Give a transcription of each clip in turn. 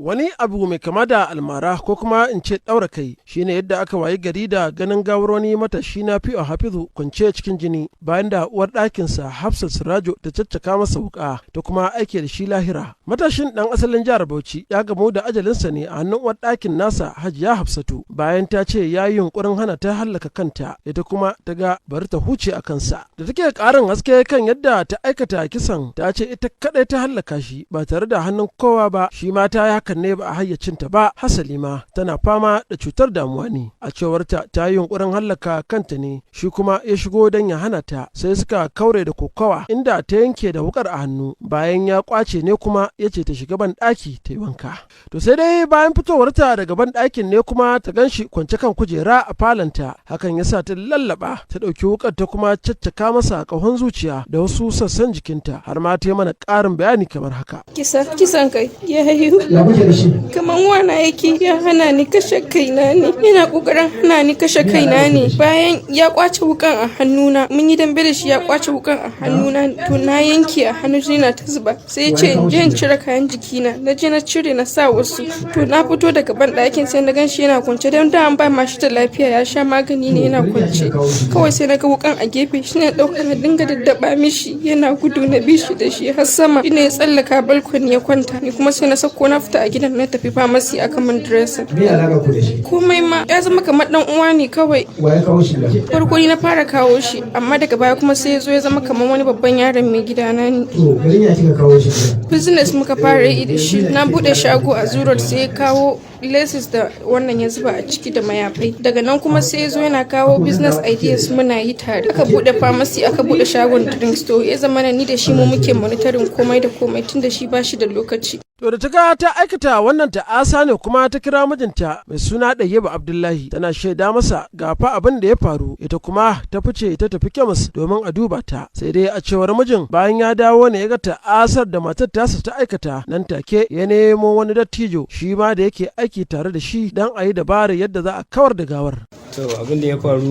Wani abu mai kama da almara, ko kuma in ce ɗaura kai, shine yadda aka wayi gari da ganin gawar wani matashi na Fi'o Hafizu kwance cikin jini, bayan da uwar ɗakinsa Hafsat Sirajo ta caccaka masa wuƙa ta kuma aike da shi lahira. Matashin ɗan asalin jihar Bauchi ya gamu da ajalinsa ne a hannun uwar ɗakin nasa, Hajiya Hafsatu, bayan ta ce ya yi yunƙurin hana ta hallaka kanta, ita kuma ta ga bari ta huce a kansa. Da take ƙarin haske kan yadda ta aikata kisan, ta ce ita kaɗai ta hallaka shi ba tare da hannun kowa ba, shi ma ta yi hakan ne ba a hayyacinta ba, hasali ma tana fama da cutar damuwa ne. A cewarta, ta yi yunkurin hallaka kanta ne, shi kuma ya shigo don ya hana ta, sai suka kaure da kokawa, inda ta yanke da wukar a hannu. Bayan ya kwace ne kuma ya ce ta shiga ban ɗaki ta yi wanka. To sai dai bayan fitowarta daga ban ɗakin ne kuma ta gan shi kwance kan kujera a falanta. Hakan ya sa ta lallaba ta ɗauki wukar ta kuma caccaka masa ƙahon zuciya da wasu sassan jikinta. Har ma ta yi mana ƙarin bayani kamar haka. Kisa, kisan kai ya haihu. Ya kuke da shi? Kaman wana yake, ya hana ni kashe kaina ne. Yana kokarin hana ni kashe kaina ne. Bayan ya kwace wukan a hannuna, mun yi dambe da shi, ya kwace wukan a hannuna, to na yanke a hannu, jini na ta zuba. Sai ya ce in je in cire kayan jikina. Na je na cire, na sa wasu. To na fito daga ban ɗakin sai na ganshi yana kwance, don da an ba ma shi da lafiya, ya sha magani ne, yana kwance. Kawai sai na ga wukan a gefe, shi ne ɗauka na dinga daddaba mishi, yana gudu, na bi shi da shi har sama. Shi ne ya tsallaka balkoni ya kwanta. Ni kuma sai na sako na fita a gidan, na tafi pharmacy aka min dressing. Me alaka ku da shi? Komai ma ya zama kamar dan uwa ne kawai. Wa ya kawo shi da? Farko ni na fara kawo shi, amma daga baya kuma sai ya zo ya zama kamar wani babban yaron mai gidana ne. To garin ya kika kawo shi gida? Business muka fara yi da shi. Na bude shago a Zurot, sai ya kawo laces da wannan ya zuba a ciki da mayafai. Daga nan kuma sai ya zo yana kawo business ideas, muna yi tare. Aka bude pharmacy, aka bude shagon drink store, ya zama ni da shi mu muke monitoring komai da komai, tunda shi ba shi da lokaci. To da ta ga ta aikata wannan ta'asa ne kuma ta kira mijinta mai suna Ɗayyaba Abdullahi, tana shaida masa ga fa abin da ya faru, ita kuma ta fice ta tafi kemis domin a duba ta. Sai dai a cewar mijin, bayan ya dawo ne ya ga ta'asar da matar tasa ta aikata. Nan take ya nemo wani dattijo shi ma da yake aiki tare da shi don a yi dabarar yadda za a kawar da gawar. To abin da ya faru,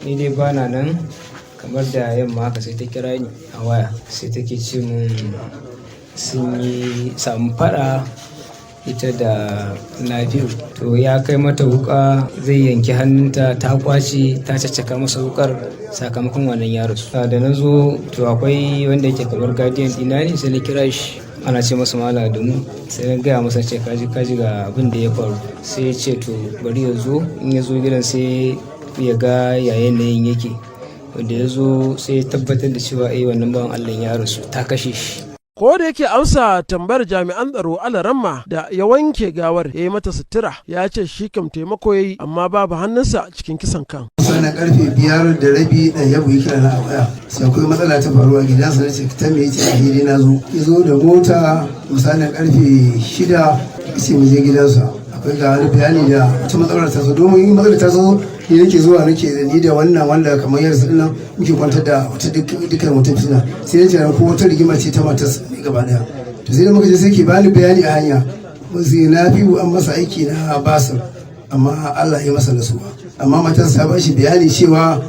ni dai bana nan, kamar da yamma haka sai ta kira ni a waya, sai take ce mun sun yi samu faɗa ita da Nafi'u. To ya kai mata wuka zai yanki hannunta, ta kwace, ta caccaka masa wukar, sakamakon wannan ya rasu. Da na zo, to akwai wanda yake kamar guardian ɗina ne, sai na kira shi, ana ce masa Malam Adamu. Sai na gaya masa, ce kaji kaji ga abin da ya faru. Sai ya ce to bari ya zo, in ya zo gidan sai ya ga ya yanayin yake. Wanda ya zo sai ya tabbatar da cewa eh, wannan bawan Allah ya rasu, ta kashe shi. Ko da yake amsa tambayar jami'an tsaro, Alaramma da ya wanke gawar ya yi mata sutura ya ce shi kam taimako ya yi, amma babu hannunsa cikin kisan kan. Sannan karfe 5:30 ɗan yabo ya kira na a waya, sai akwai matsala ta faru a gidansa. Na ce ta me? Yace a hili na zo. Ya zo da mota misalin karfe 6, sai mu je gidansa, akwai ga wani bayani da wata matsalar ta zo. Domin matsalar ta zo, ni nake zuwa, nake da ni da wannan wanda kamar yarsa dinnan muke kwantar da wata dukkan wata fitina. Sai na ce ko wata rigima ce ta matarsa ne gaba daya. To sai da muka je, sai ke bani bayani a hanya, sai na fi an masa aiki na basir, amma Allah ya masa rasuwa, amma matarsa ta bashi bayani cewa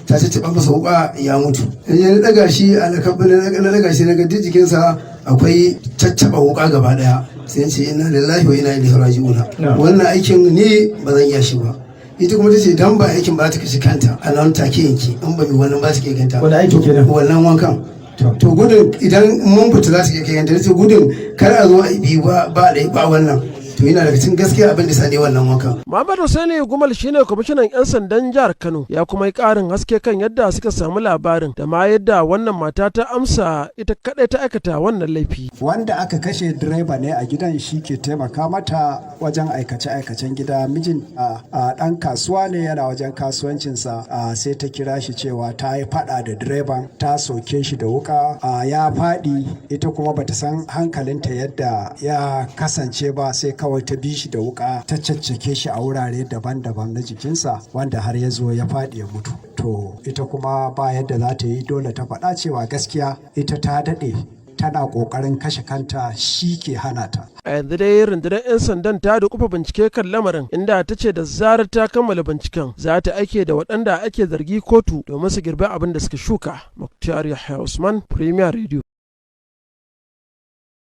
ta taɓa masa wuka ya mutu. Yanzu na daga shi a na daga shi, na ga duk jikinsa akwai caccaba wuka gaba daya. Sai ce inna lillahi wa inna ilaihi raji'un, wannan aikin ni ba zan iya shi ba. Ita kuma tace dan ba aikin ba ta kashe kanta a nan take yanki, in ba mi wannan ba ta kai kanta. Wani aiki kenan? Wannan wankan. To gudun idan mun fita za ta iya kai kanta, tace gudun kar a zo a yi biyu ba ba ɗaya ba wannan. To yana daga cikin gaskiya abin da sa ne wannan wankan. Muhammad Hussaini Gumal shine kwamishinan 'yan sandan jihar Kano, ya kuma yi ƙarin haske kan yadda suka samu labarin da ma yadda wannan mata ta amsa ita kaɗai ta aikata wannan laifi. Wanda aka kashe direba ne a gidan, shi ke taimaka mata wajen aikace-aikacen gida. Mijin a ɗan kasuwa ne, yana wajen kasuwancinsa, sai ta kira shi cewa ta yi faɗa da direban, ta soke shi da wuka, ya faɗi. Ita kuma bata san hankalinta yadda ya kasance ba, sai kawai ta bi shi da wuka, ta caccake shi a wurare daban-daban na jikinsa, wanda har ya zo ya faɗi ya mutu. To ita kuma ba yadda za ta yi, dole ta faɗa cewa gaskiya ita ta daɗe tana ƙoƙarin kashe kanta, shi ke hana ta. A yanzu dai rundunar 'yan sandan ta dukufa bincike kan lamarin, inda ta ce da zarar ta kammala binciken za ta aike da waɗanda ake zargi kotu domin su girbi abin da suka shuka. Muktar Yahya Usman, Premier Radio.